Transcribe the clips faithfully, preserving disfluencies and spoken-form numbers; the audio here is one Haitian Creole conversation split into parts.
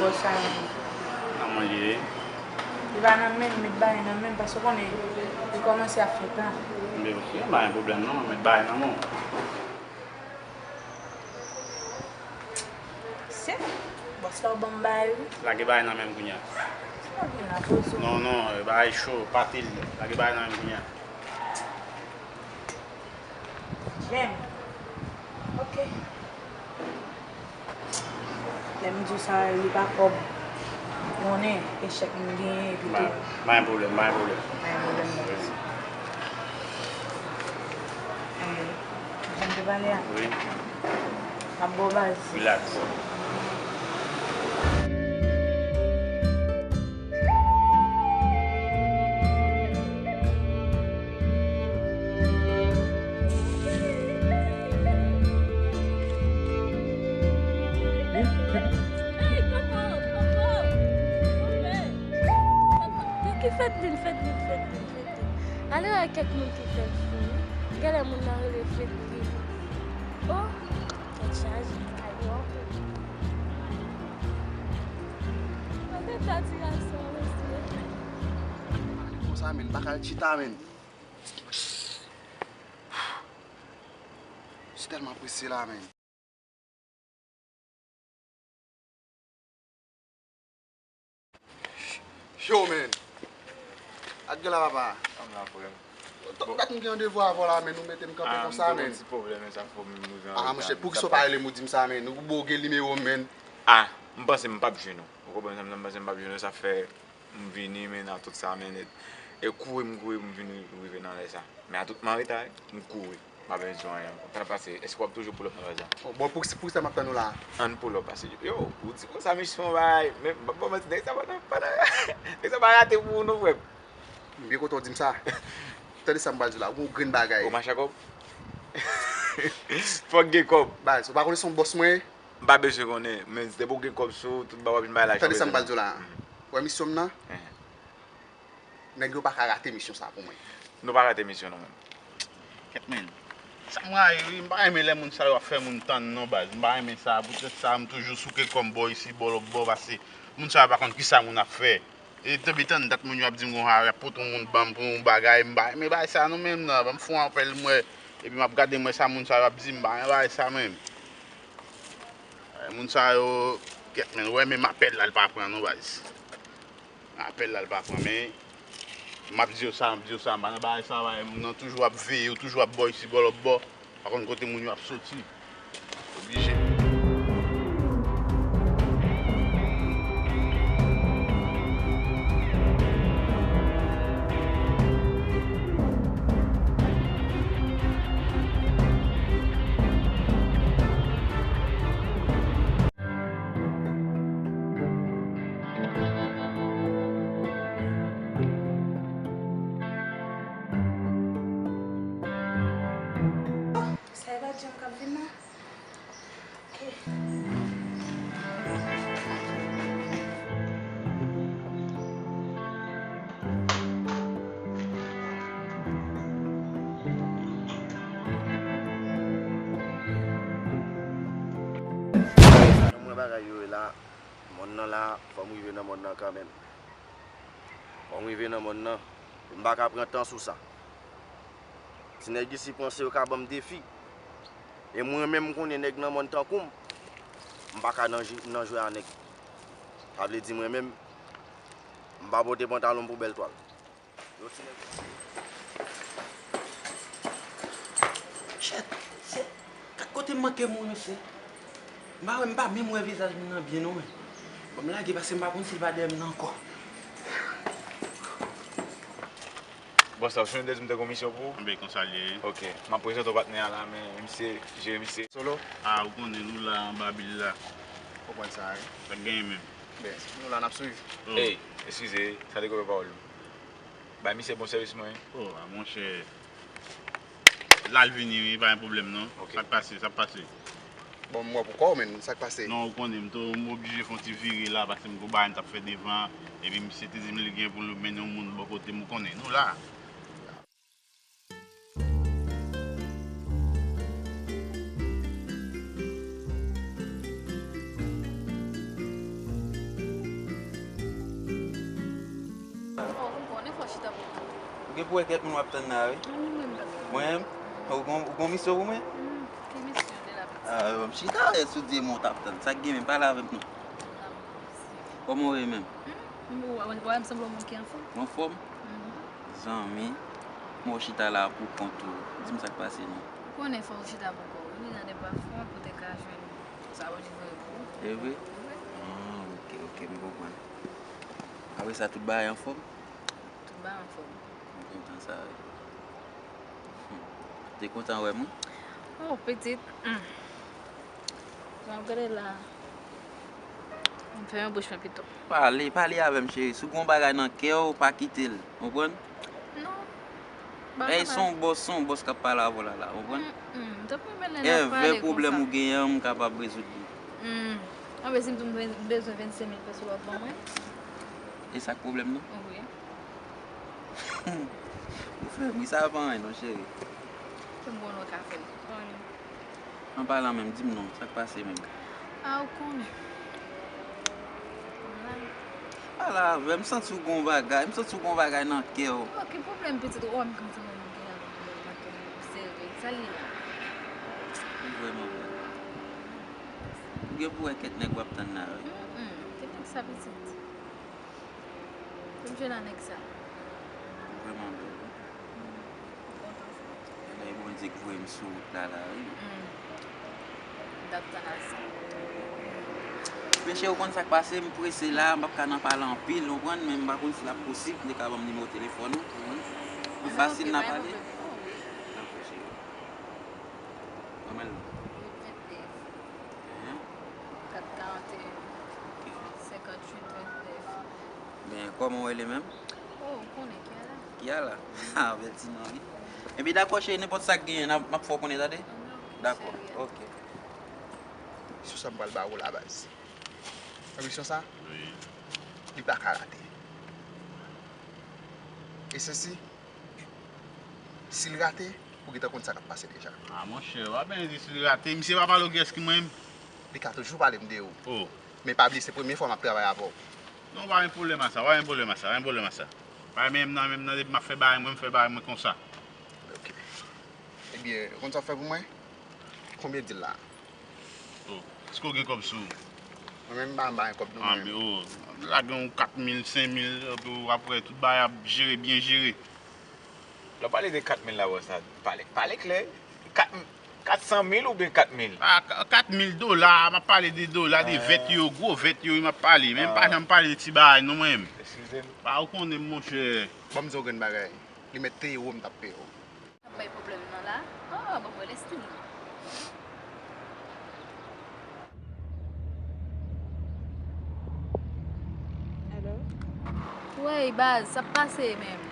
Bòs sa menm. Nan mwen li ye. Li pa nan men m, met bagay nan men m, paske w konnen, li kòmanse ap fè tan. Men ok, pa gen pwoblèm non, met bagay nan men w. Se bòs la w ban m bagay wi. Lage bagay nan men m kounye a. Sa w gen la, poze w. Non, non, bagay cho, pati l. Lage bagay nan men m kounye a. Jem. Ok. Lè m di w sa, li pa kòb. Ou konnen, echèk m genyen, epi tou. Pa gen pwoblèm, pa gen pwoblèm. Pa gen pwoblèm, non. Wi. Eh, jan m te pale a? Wi. M ap ba w baz. Relax. Hey, Koko, Koko, Koko. Yo ki Fedlin, Fedlin, Fedlin, Fedlin. Ale wè kèk moun ki fè l fou wi. Genlè moun nan rele Fedlin. Oh, tèt chaje, pa yo ankò. Mwen te ka di gason mesye. Konsa, men, m pa ka al chita, men. Si tèlman prese la, men. Yo, men. Ak gen la, papa. Ann la, frè m. Bon. Dat m gen randevou avè w la, men, ou mete m kanpe konsa, men. Ah, m te gen yon ti pwoblèm, men sa fè m rive an reta. Ah, monchè, poukisa w pa rele m ou di m sa, men? Ou bon, ou gen nimewo m, men. Ah, m panse m p ap jwenn ou. Ou konprann sa m, m panse m p ap jwenn ou, sa fè m vini, men, nan tout sa, men, e, e kouri m kouri pou m vin rive nan lè sa. Men a tout m an reta, wi, m kouri. M pa bezwen anyen ankò. Sa k ap pase? Èske w ap toujou pull up nan lè sa? Bon, pou, pou sa m ap tann ou la. Ann pull up, pase. Yo, ou di konsa, misye fè yon bagay. Men, m p ap ba w manti, nèg sa pa nan, pa nan, nèg sa pa rate pou ou non, frè m. M byen kontan w di m sa. Tande sa m pral di w la, ou gon grenn bagay. Ou mache a kòb? Fòk gen kòb. Baz, ou pa konnen se yon bòs mwen ye? M pa bezwen konnen, men depi w gen kòb sou ou, tout bagay w ap vin bay la. Tande sa m pral di w la. Ou wè misyon m nan? Nèg yo pa ka rate misyon sa pou mwen. Nou pa rate misyon nou menm. Kèt, men. Sa m rayi wi, m pa renmen lè moun sa yo ap fè moun tann non, baz. M pa renmen sa, poutèt sa m toujou souke kò m bò isi, bò lòt bò, pase moun sa yo pa konn kisa moun ap fè. E tanbe tann dat moun yo ap di m konsa, y ap pote yon moun ban m pou yon bagay, m pa renmen bagay sa non, menm nan, ban m fè yon apèl m wè, epi m ap gade m wè sa moun sa yo ap di m, m pa renmen bagay sa menm. Ay, moun sa yo, kèt, men, ou wè menm apèl la, l pa pran non, baz. Apèl la, l pa pran, men m ap di yo sa, m ap di yo sa, m pa nan bagay sa, bagay, moun nan toujou ap veye, yo toujou ap bò isi, bò lòt bò. Pa konn kote moun yo ap soti. Oblije. Sa e pa John k ap vin nan? Ok. Nan mwen bagay yo ye la, mòn nan la, fò m rive nan mòn nan kanmenm. Fò m rive nan mòn nan. M pa ka pran tan sou sa. Ti nèg isi panse yo ka ban m defi. E mwen menm, m konnen nèg nan mòn tankou m, m pa ka nan ji-, nan jwe a nèg. Sa vle di mwen menm, m pa pote pantalon m pou bèl twal. Yon ti nèg. Shit, se, gad kote m manke moun, mesye. M pa wè, m pa menm wè vizaj moun nan byen non, men. Bon, m lage paske m pa konn si l pa dèyè m nan ankò. Bòs la, ou sonje m te di m te gon misyon pou ou? Enben, konsa l ye. Ok, m ap prezante w patnè a la, men misye, jere misye. Solo? Ah, ou konnen nou la anba bil la. Konprann sa, wi. Sa k genyen menm? Ben, nou la, n ap swiv. Oh. Ey, eskize, sa te koupé pawòl ou. Bay misye bon sèvis mwen. Oh, a monchè. L al vini wi, pa gen pwoblèm non. Ok. Sa k pase, sa k pase? Bon, m wè pou kò w, men sa k pase? Non, ou konnen, m tou, m oblije fè yon ti vire la, paske m gon bagay m t ap fè devan, epi misye te di m li gen pou l mennen yon moun bò kote m, ou konnen, nou la. Pou wè kèk moun w ap tann la, wi. Mwen menm, ou gon, ou gon misyon pou mwen? Hmm, ki misyon de la petite? Ah, m chita, e sou di mwen w t ap tann. Sa k gen menm, pale avè m non. Kòman w ye menm? Hmm, ou wè m sanble yon moun ki anfòm? Ou anfòm? Mhm. Zanmi, mwen w chita la pou kont ou. Di m sa k pase non. Ou konnen fò w chita pou kò w wi, nan de pafwa pou te ka jwenn sa Bondye voye pou ou. E vre? Wi. Ah, ok, ok, m konprann. Apre sa, tout bagay anfòm? Tout bagay anfòm. M kontan sa, wi. Hmm. Te kontan wè m, wi. Oh, pitit. Hmm. Jan w gade la. M fèmen bouch mwen pito. Pale, pale avè m, cheri. Si w gen yon bagay nan kè w, pa kite l. Konprann? Non. Ey, se yon bòs, se yon bòs k ap pale avè w la, la. Konprann? Mm, mm. Tanpri, men lè n ap pale konsa. Èvè pwoblèm ou genyen an, m kapab rezoud li. Hmm. Anben, si m di w m bezwen vennsenk mil peso, w ap ban mwen? E sa k pwoblèm nan? Wi. Ou fè m ri, sa pa anyen non, cheri. Fè m wè w ka fè m. Ann palan menm, di m non, sa k pase menm? A, ou konnen. Pale avè m, m santi w gon bagay, m santi w gon bagay nan kè w. Oh, ki pwoblèm pitit ou? Oh, m kontan wè m gen yon pwoblèm nan kè m, serye. Sa l ye la? Ou vrèman bèl. Ou gen pou wè kèk nèg w ap tann la, wi. Mm, mm, ki nèg sa pitit? Pou m jwenn a nèg sa. Ou vrèman bèl, wi. M kontan sa. Ebyen, Bondye k voye m sou wout la, la, wi. Mm. M t ap tann a sa. Men cheri, ou konn sa k pase, m prese la, m p ap ka nan pale anpil, ou konprann, men m pa konn si l ap posib, m te ka ban m nimewo telefòn ou, ou konprann. Pou fasil n a pale. Dakò, cheri. Kòman l? Huit vingt-neuf. Hein? Quatre quarante et un. Ok. Cinquante-huit vingt-neuf. Men, kòman w rele menm? Oh, ou konnen, Kiala. Kiala? Ah, bèl ti non, wi. Epi dakò, cheri, nenpòt sa k genyen, n a, m ap fè w konnen, tande? Dakò, ok. Sou sa m pral ba ou la, baz. Wè misyon sa? Wi. Li pa ka rate. E sesi, si l rate, ou gentan konn sa k ap pase deja. Ah, monchè, w ap byen di si l rate. Misye pa pale w kiyès ki mwen menm? Li ka toujou pale m de ou. Oh. Men pa bliye, se premye fwa m ap travay avè w. Non, pa gen pwoblèm a sa, pa gen pwoblèm a sa, pa gen pwoblèm a sa. Pa menm nan, menm nan, depi m ap fè bagay mwen, m fè bagay mwen konsa. Ok. Ebyen, ou konn sa w fè pou mwen? Konbyen deal la? Oh, èske w gen kòb sou ou? Mwen menm, m pa, m pa gen kòb non, ah, men, oh, lage yon kat mil, senk mil, epi w ap wè tout bagay ap jere, byen jere. Lè w pale de kat mil la, bòs la, pale, pale klè. Kat, kat san mil oubyen kat mil? Ah, ka-, kat mil dola, m ap pale de dola, de vèt yo, gwo vèt yo, m ap pale. Men m pa janm pale de ti bagay non, mwen menm. Eskize m. Ah, ou konnen m, monchè. Ban m di w yon grenn bagay. Li mèt te ewo m t ap peye w. Ap bay pwoblèm nan la. Oh, bon, bon, lèspri m. Hello? Wey, baz, sa k pase menm?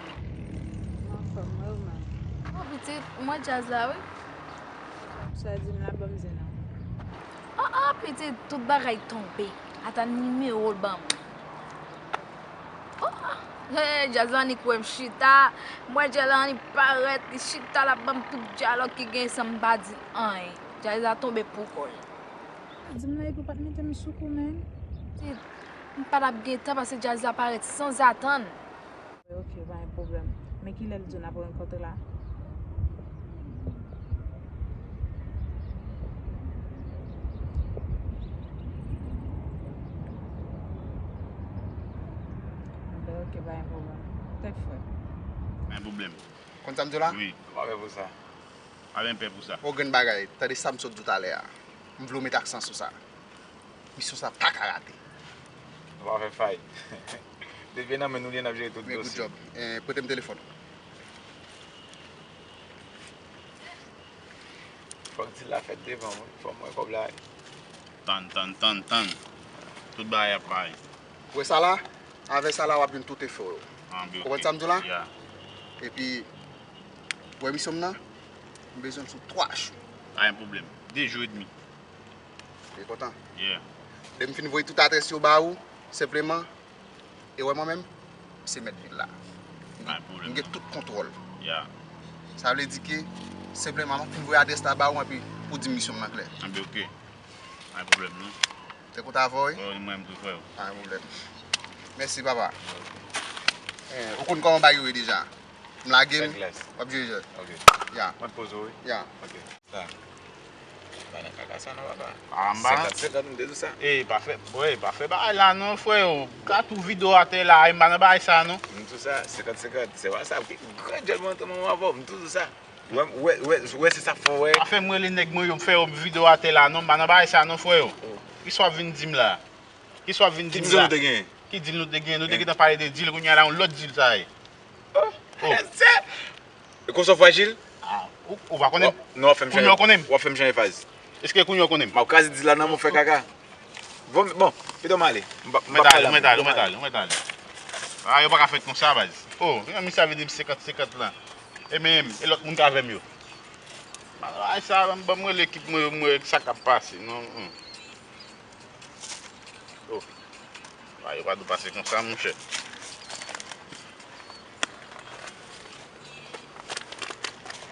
M anfòm, mwen ou menm? Oh, pitit, m wè djaz la, wi. Sa di m la, ban m zen non. Oh, oh, pitit, tout bagay tonbe. Ata nimewo l ban mwen. Oh, hey, djaz la annik wè m chita. M wè djaz la annik parèt, li chita, l ap ban m tout dyalòg ki gen san m pa di anyen. Djaz la tonbe pou kò l. Di m nan epi w pa t mete m sou kou, menm. Pitit, m pa t ap gen tan paske djaz la parèt sanzatann. Ok, pa gen pwoblèm. Men kilè l di w n ap rankontre la? Ok, pa gen pwoblèm. Tèt frèt. Pa gen pwoblèm. Konn sa m di w la? Wi. Pa pè pou sa. Pa gen pè pou sa. Yon grenn bagay, tande sa m sot di w talè a. M vle w mete aksan sou sa. Misyon sa pa ka rate. Nou pa fè fayit. Depi nan men nou li ye, n ap jere tout dosye. Men good job. Eh, prete m telefòn ou. Fòk di la fèt devan mwen. Fò m wè kòb la. Tann, tann, tann, tann. Tout bagay ap pare. Ou wè sa la? Avè sa la, w ap jwenn tout enfo yo. Konprann sa m di w la? Epi, ou wè misyon m nan? M bezwen l sou twa jou. Pa gen pwoblèm. De jou edmi. Li kontan. Yeah. Lè m fin voye tout adrès yo ba ou, senpleman, e wè mwen menm, m se mèt vil la. M gen tout kontwòl. Yeah. Sa vle di ke, senpleman, m ap fin voye adrès la ba ou, epi pou di m misyon m nan klè. Anben, ok. Pa gen pwoblèm, non. Te kontan avè w, wi? Wi, mwen menm tou, frè. Pa gen pwoblèm. Mèsi, papa. Eh, ou konn kòman bagay yo ye deja. M lage m. Fè glas. W ap jere jòt. Ok. Ya. Mwen poze w, wi. Ya. Ok. La. Pa nan kaka sa non, papa. Ah, m pa nan- Senkant senkant, m te di w sa. Ey, pa fè, boy, pa fè bagay la non, frè yo. Gate ou vide w atè la, e m pa nan bagay sa non. M di w sa, senkant senkant. Se pa sa, ki gran djòl mwen antre manman avè w, m di w sa. Wè, wè, wè, wè, se sa fò, wè. Pa fè m rele nèg mwen yo, m fè yo vide w atè la non, m pa nan bagay sa non, frè yo. Kisa w ap vin di m la? Kisa w ap vin di m la? Ki dil nou te genyen? Ki dil nou te genyen? Nou te gentan pale de dil, kounye a la, yon lòt dil sa ye. Oh. E konsa w frajil? Ah, ou, ou pa konnen m? Non, w ap fè m Kounye a w konnen m? W ap fè m chanje faz. Èske kounye a w konnen m? M ap kraze dil la nan men w, fè kaka. Bon, bon, pito m ale. M pa- m Mèt pa ale, pale mèt ale, avè w. Mèt ale, mèt ale. Ah, yo pa ka fèt konsa, baz. Oh, yon misye ap vin di m senkant senkant lan. E menm, e lòt moun k avè m yo. Ay, sa, ban m rele ekip mwen yo, m wè sa k ap pase. Non, hmm. Oh. Ay, yo pa dwe pase konsa, monchè.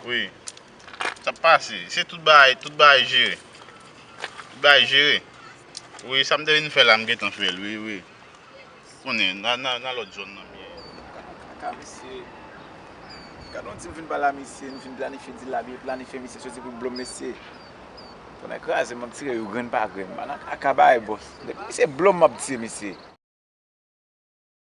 Wi. Sa ap pase. Se tout bagay, tout bagay jere. Tout bagay jere. Wi, sa m te vin fè la, m gentan fè l, wi, wi. Konnen, nan, nan, nan lòt zòn nan m ye. Kaka, mesye. Gade yon ti m fin pale a mesye, nou fin planifye dil la, byen planifye, mesye soti pou blòm, mesye. Tonnè kraze, m ap tire yo grenn pa grenn. M pa nan kaka bagay, bòs. Depi misye blòm, m ap tire, mesye.